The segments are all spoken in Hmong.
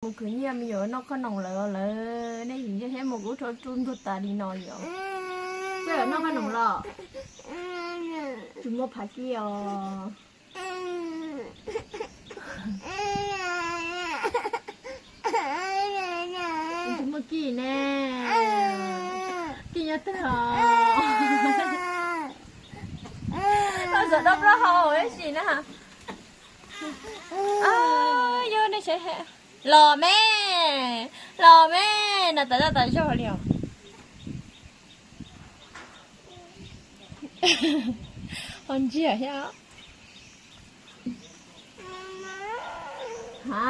Kuv khwv nyiaj mus yuav noj qhob noom lawm, lawv nej yim ncej thiab mus kuv rho rub ntuag tas li no li os. Koj yuav noj qhob noom los? Tsis muaj phav kiag os. Tsis muaj kij ne. Kij nyob twg os? Koj zaum dob plaub hau ib sim na. Yog nej saib, los me, los me, no tas zaj tas zog li os. Ho ntsiag thiab. Ha,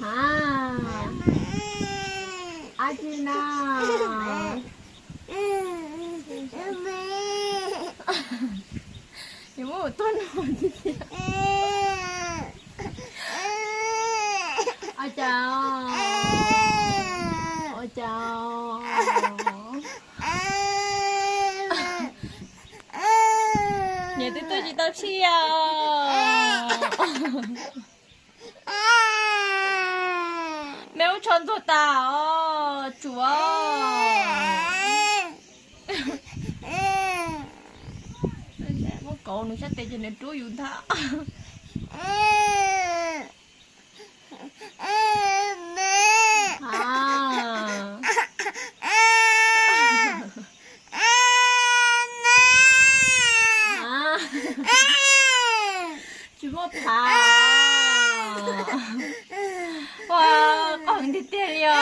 ha, ab tsi na. Yuav muab ua tuaj no tiag tiag. Ua cas, ua cas. Niam twb tuaj tsis tau tshiab. Me ub tsho ntxuag tas os tsuav. Muab kauv nws sab tes ces nws rub yus ntag. Tsis muaj phav. Ua, qoj heev tiag tiag li os.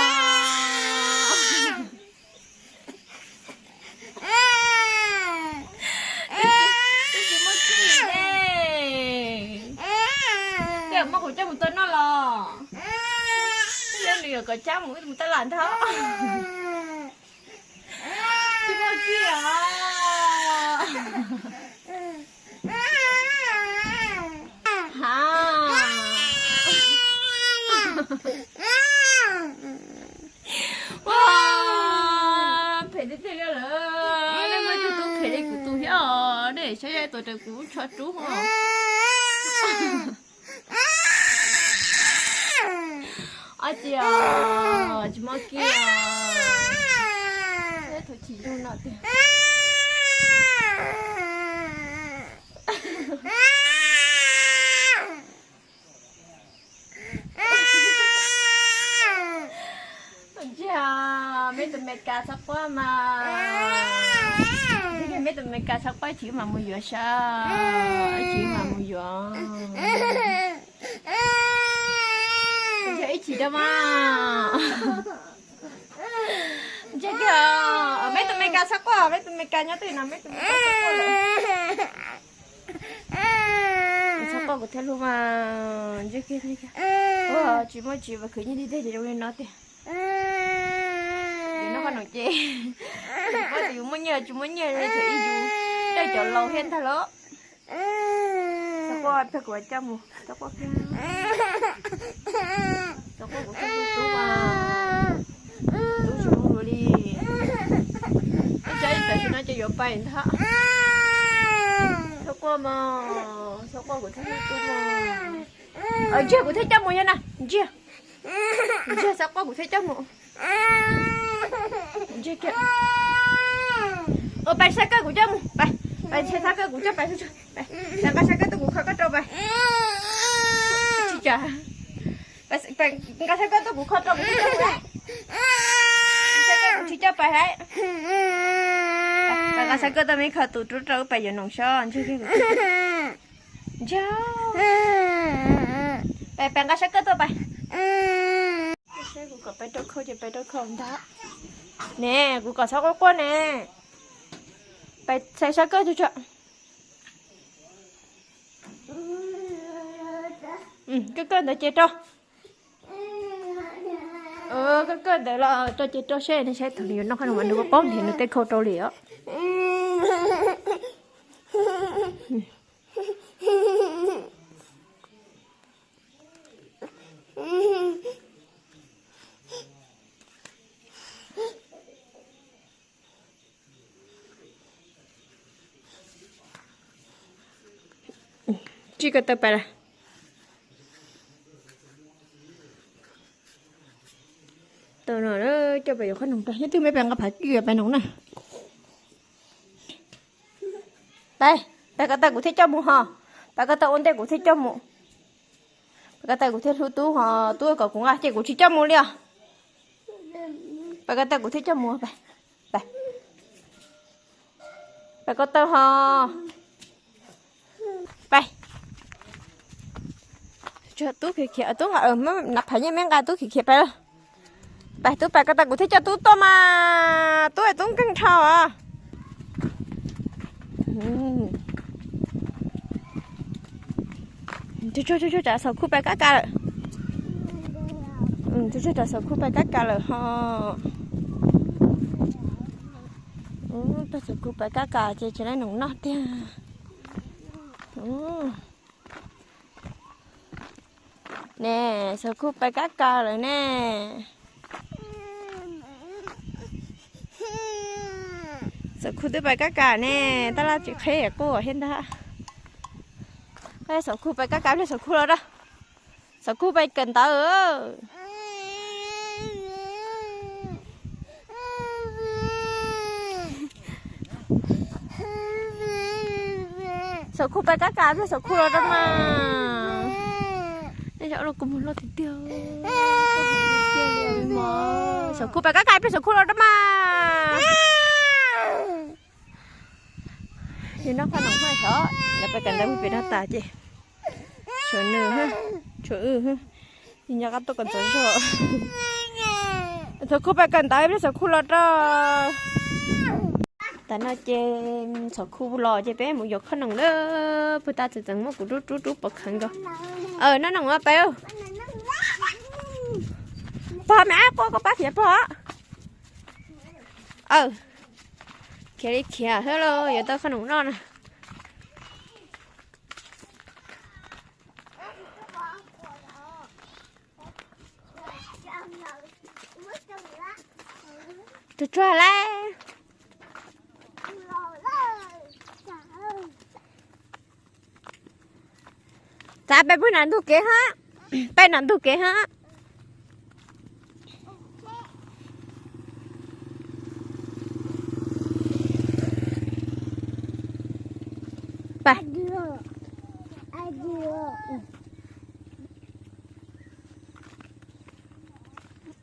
Twb tsis muaj kij ne. Koj muab kuv coj mus tua noj los? Twb yog nws yuam kom cab mus wb mus taj lam ntag. Tsis muaj kij os. Ha. Ua, phem tiag tiag li lawm. Nej muaj ib tug tub phem li kuv tus thiab os, nej saib tus raws kuv tsho rub os. Ob tsi os, tsis muaj kij os. Thaum chiv zoo no tiag. Ntsiag, meb tus Meskas txhob quaj mas. Meb tus Meskas txhob quaj, ib chim mam mus yuav sab, ib chim mam mus yuav. Ntsiag ib chim rau mas. Ntsiag tiag, meb tus Meskas txhob quaj, meb tus Meskas nyob twg no, meb tus Meskas txhob quaj lawm. Txhob quaj kuv thiaj hlub mas, ntsiag kiag. Ua tsis muaj tsis, khwv nyiaj tiag tiag ces zoo li no tiag. Yus noj qhob noom ces, yus muaj nyiaj tsis muaj nyiaj li thaum ub yus coj cov laus thiab ntag los. Txhob quaj, pheej kuv coj mus, txhob quaj kiag. Txhob quaj kuv thiaj hlub tub mas. Tub tsis hlub luag li. Ib tsam ib tam sim no ces yuav pais ntag. Txhob quaj mas, txhob quaj kuv thiaj hlub tub mas. Ntsiag kuv thiaj coj mus yog na, ntsiag. Ntsiag txhob quaj kuv thiaj coj mus. Ntsiag kiag. Ua pais sab kawj kuv coj mus, pais, pais sab kawj kuv coj pais, pais nqa sab kawj tuaj kuv kho koj rau pais. Tsis cas. Pais nqa sab kawj tuaj kuv kho rau kuv thiaj coj mus. Sab kawj kuv tsis coj pais lawm. Pais nqa sab kawj tuaj me kho tus rub rau wb pais yuav noos sob, ntsiag kiag. Ntsiag. Pais, pais nqa sab kawj tuaj pais. Seb kuv kom pais rau khau ces pais rau khau ntag. Ne, kuv kom txhob quaj quaj ne. Pais xais sab kawj tso tso. Kawj kawj ntawd ces rau. Kawj kawj ntawd los rau ces rau seb nej saib thaum nws yuav noj qhob noom mas nws paub nrhiav nws tej khau rau li os. Tsis ko taw pais lawm. Tau no coj pais yuav qhob noom rau, nyob twg me pais nqa phav kib pais noom na. Pais, pais ko taw kuv thiaj coj mus ho. Pais ko taw ua ntej kuv thiaj coj mus. Pais ko taw kuv thiaj hlub tub ho, tub kom kuv nqa ces kuv tsis coj mus li os. Pais ko taw kuv thiaj coj mus, pais. Pais ko taw ho. Pais. Tub khiav khiav, tub na phav nyiaj me nqa tub khiav khiav pais lawm. Pais tub, pais ko taw kuv thiaj coj tub tuaj mas, tub es tub nkeeg dhau os. Tsuag tsuag, tsam Xov Khuj pais kab kas lawm. Tsuag tsuag, tsam Xov Khuj pais kab kas lawm ho. Pais Xov Khuj pais kab kas ces tsis laib noom noj tiag. Ne, Xov Khuj pais kab kas lawm ne. Xov Khuj twb pais kab kas ne, tab laj tsis qheb quaj thiab ntag. Xov Khuj pais kab kas, pliag Xov Khuj los rau. Xov Khuj pais kawm ntawv. Xov Khuj pais kab kas, pliag Xov Khuj los rau mas. Nej cov los kuv mus loj tiag tiag. Xov Khuj pais kab kas, pliag Xov Khuj los rau mas. Yus noj qhob noom haj xyov, lawv pais kawm ntawv mus pem no tas ces tshuav nws, tshuav wb, yus nco qab tuaj kom ntxov zog. Xov Khuj pais kawm ntawv, pliag Xov Khuj los rau. Tam no ces Xov Khuj los ces peb mus yuav qhob noom lawm, puag ta txawm tseem muab kuv rub rub rub pov kheev nkaus. Noj noom pais. Pog me ab quaj koj pab khiav pog. Khiav li khiav xwb lauj, yuav tau qhob noom noj na. Tsuag tsuag lauj. Txav peb pw nram ntug kev hab, peb nram ntug kev hab. Pais.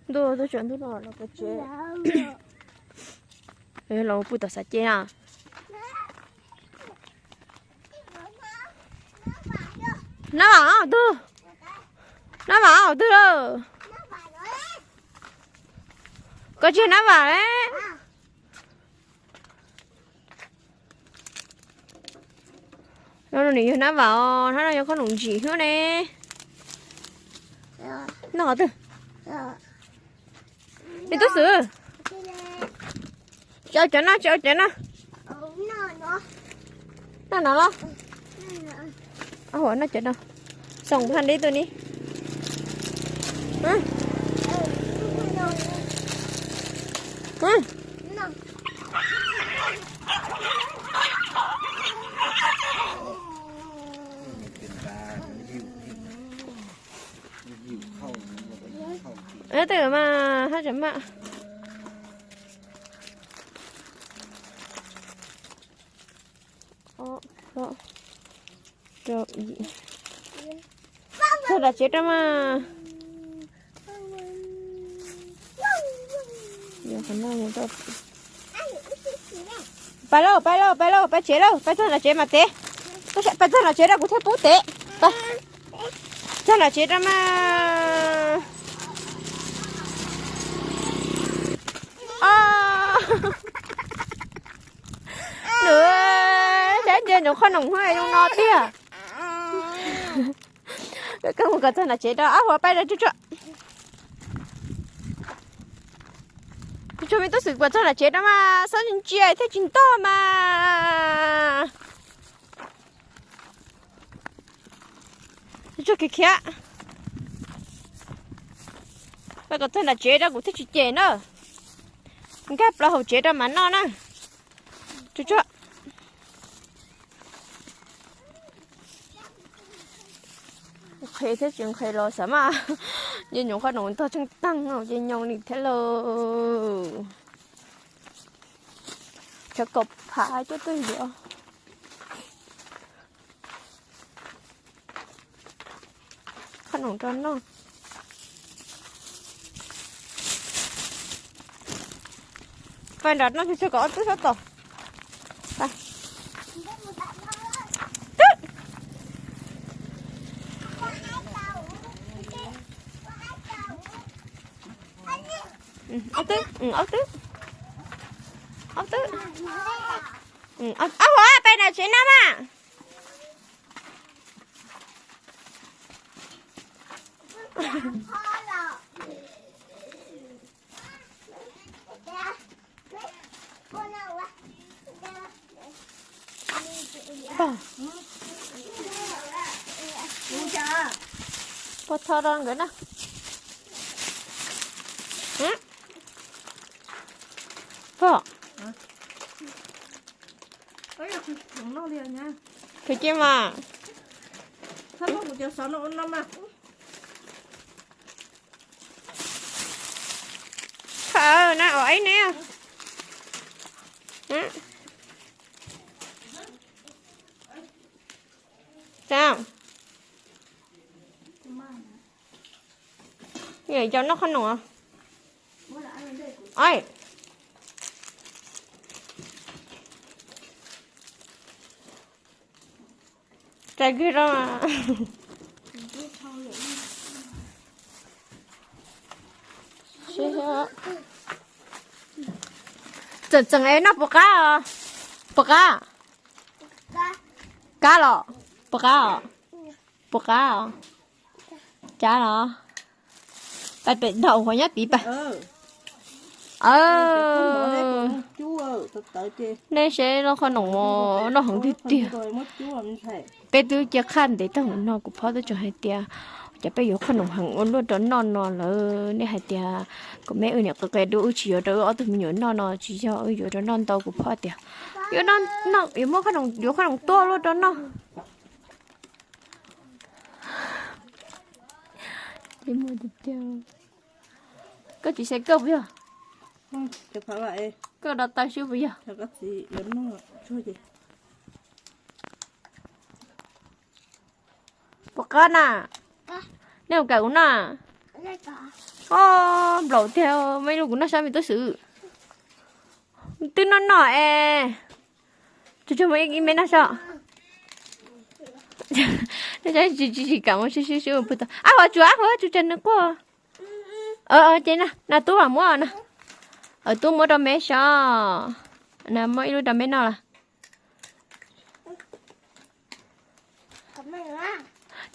Ntuj, tuaj tsaus ntuj no los pem tsev. Los pw tom xav cev na. Nab vam twg? Nab vam twg lawm? Koj tsis yog Nab vam ne. No nws yog Nab vam os, hnub no yog qhob noom ntsim xwb ne. Noj qhov twg? Me tub xwm. Tsis ua cov no, tsis ua cov no. Noj no los? Noj cov no. Xoom phaj dib tus ni. Twb mas haj tseem maj. Txog nram tsev rau mas. Pais lauj, pais lauj, pais lauj, pais tsev lauj, pais txog nram tsev mas tev. Pais txog nram tsev rau kuv thiaj pub tev. Txog nram tsev rau mas. Nws, saib ntsia nws qhob noom zoo no tiag. Koj mus kom txog nram tsev rau, ab, huas pais rau tsuag tsuag. Tsuag tsuag, me tub xwm, kom txog nram tsev rau mas, xob ntsia thiaj tsis ntog mas. Tsuag tsuag, khiav khiav. Pais kom txog nram tsev rau kuv thiaj tsis cem na. Nkag plaws hauv tsev rau mas noj na. Tsuag tsuag. qhe thiab tsis nqhe los xav mas. Nyob nyuam qhob noom ntog tseeb teeg ces nyoo li thiab lauj. Tshav kaum phav cuaj tuj yuav qhob noom rau noj. Pais nram no tsuag tsuag kom ob tub sab tom. Pais. Twb. Ob tub, ob tub. Ob tub. Ob huam, pais nram tsev no mas. Pov tho rau nkawd na. Pog. Khwv cia mas. Khaws na, ua ib ne. Sao? Cov noj qhob noom. Txaws kiag rau. Tseem tseem es noj puas qab os? Puas qab? Kab los? Puas qab os? Puas qab os? Cab los? Pais pem dhau qhov nyob tid pais. Nej seb noj qhob noom, noj heev tiag tiag. Peb twb cia qhaj ntev tag no, kuv phob twb tseem hais tias cov peb yuav qhob noom heev ua luaj rau noj no lawm, nej hais tias kom meb wb niam qw qe dua, wb tsis yuav rau wb ob tug me nyuam noj no tsis yog, wb yuav rau noj ntau, kuv phob tias yuav, yuav muab qhob noom, yuav qhob noom tuaj luaj rau noj. Koj tsis xav kawj puas yog? Koj rau taw xwb puas yog? Puas qab na? Nej ua kam kuv noj. Ob, nplaum tiag, muaj ib lub kuv noj sab me tub xwb. Twb noj noj es. Tsuag tsuag muaj ib me noj sab. Tsis tsis kam mus sib sib sib pw tau. Ab, huav tsuas, ab, huav tsuas tsa nws quaj. Ces na, na tub mam muab na. Tub muab rau meb sab. Na muab ib lub rau meb noj los.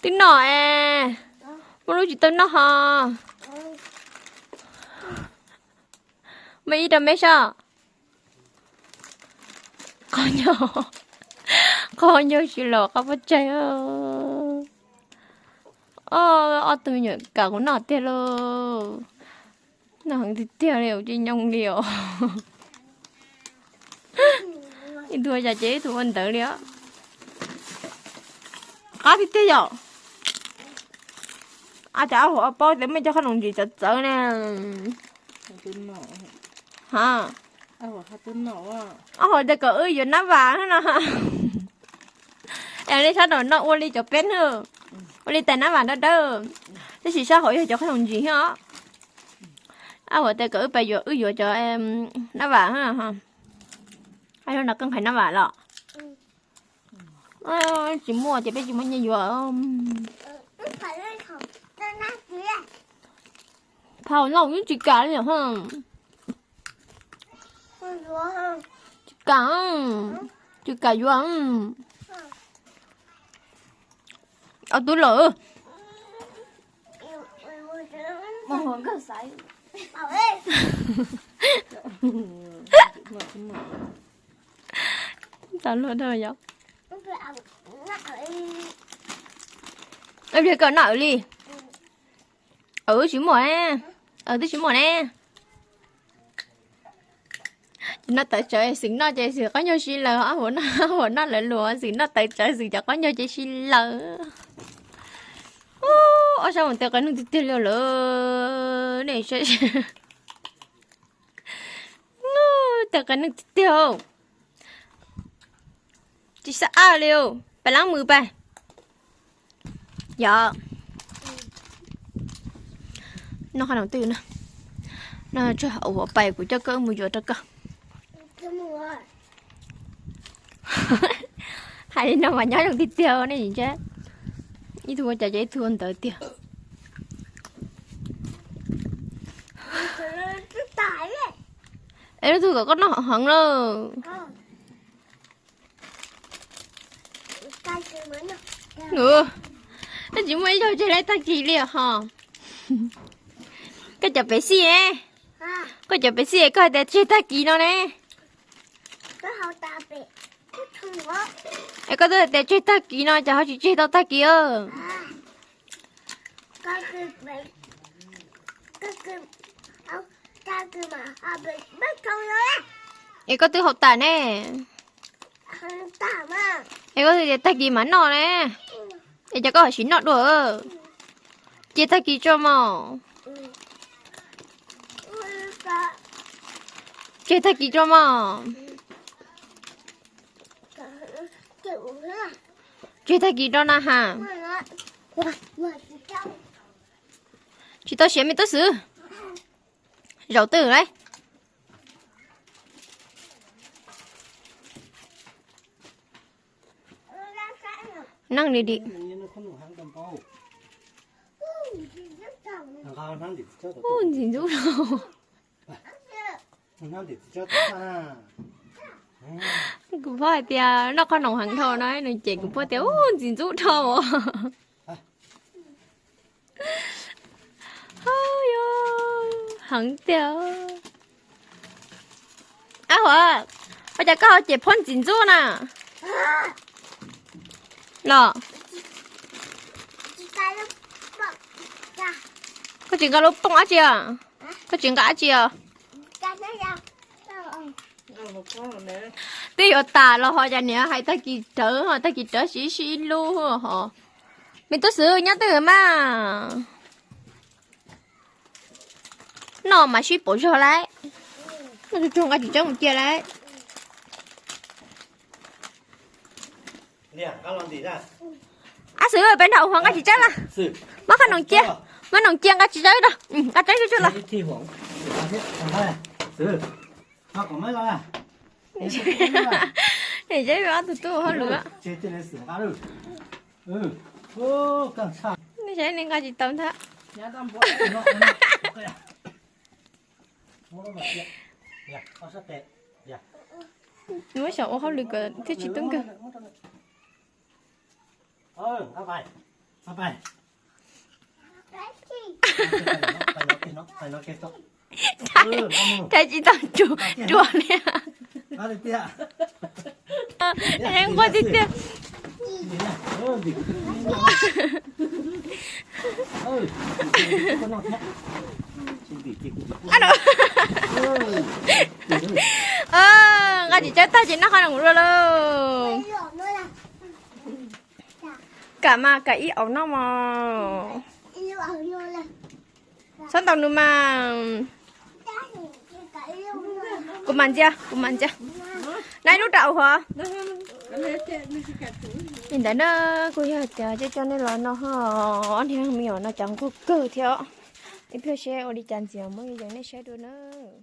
Twb noj es. Muaj lub tsis tau noj ho. Muab ib rau meb sab. Qhov nyuag, qhov nyuag tsis los qab pob tsaig. Ob tug me nyuam kam kuv noj tiag lauj. Noj heev tiag tiag li, ua tsis nyoo li os. Ib tug ua cas ces ib tug ua ntawd li os. Qab tiag tiag yom. Ab, cas ab huam paub tias muaj cov qhob noom ntsim txawv txawv ne. Ha, ab huam tias kom wb yuav nab vam no. Es nej sab nraum no ua li cov peb na, ua li tais nab vam dawb dawb, tab sis sab hauv yog cov qhob noom ntsim thiab os. Ab huam tias kom wb pais yuav, wb yuav cov nab vam. Ab, no koj nqhis nab vam los? Tsis muaj ces peb tsis muaj nyiaj yuav. Phau no yeej tsis kam li. Tsis kam, tsis kam yuav. Ob tub lawm. Tau luag dhau yom. Ib pliag koj noj awv li. Awv tsis muaj, awv twb tsis muaj ne. Ces noj tawv tsawv xwm noj ces xwm qab nyuag si lawm, huam noj, huam noj lawv luag xwm noj tawv tsawv xwm cov qab nyuag ces si lawm. Ob sab mas tes qas neeg tiag tiag li lawm. Nej saib, tes qas neeg tiag tiag. Tsis xav ab li, pais lab mus pais. Yog, noj qhov no twj na, no tsuag hauv pais kuv coj koj mus yuav rau koj. Hais li no mas nyob zoo tiag tiag ne. Ib tug ua cas ces ib tug ua ntawd tiag. Es lub tug kom koj noj heev lawm. Tsis muaj ib zaug tseg laib tag kis li ho. Koj cov pev xij ne, koj cov pev xij koj hais tias tseg tag kis no ne. Es koj twb hais tias tseg tag kis no cas ho tsis tseg tau tag kis. Es koj twb haus tas ne. Es koj twb tias tag kis mam noj ne. Es cas koj ho tsis noj dua? Cia tag kis tso mog. Tseg tag kis rau mog. Tseg tag kis rau na has. Tsis tau siav me tub xwb. Zaum twg lawm? Neeg li dim. Ntxim ntxub. Kuv phob hais tias noj qhov noom heev dhau no nws cem kuv phob tias ub ntxim ntxub dhau. Heev tiag. Ab huav, ua cas koj ho cem phob ntxim ntxub na? Los, koj tsis nqa lub pooj dab tsi os? Koj tsis nqa dab tsi os? Twb yuav tas los ho cas niam hais tag kis rawv, tag kis rawv siv ib lub ho. Me tub xwb nyob twg mas? Noj mas sib pauv zog lauj. Noj tsuag tsuag nqa tsis tsawb mus cia lauj. Ab xwb peb nrog huav nqa tsis tsawb lawm. Muab qhov noom cia, muab noom cia nqa tsis tsawb rau, nqa tsawb tsuag tsuag los. Niam saib ob tug tub hauj lwm. Nej saib nej nqa tsis tau ntag. Muab xyaum ua hauj lwm kom thiaj tsis tub nkawg. Rais tsis tau ruam li. Nquag tiag tiag. Nqa tsis tsawb tag ces noj qhov noom dua lauj. Kam mas kam ib aus noj mog. Txhob ntaus nws mas. Kuv mam ntxias, kuv mam ntxias. Nqa ib lub rau hauv hov. Li ntawd na, kuj yog hais tias coj coj nej los no ho, ob niag me nyuam no cas nquag kawg thiab. Ib pliag seb ua li cas ntxiv muab yees nej saib dua nawb.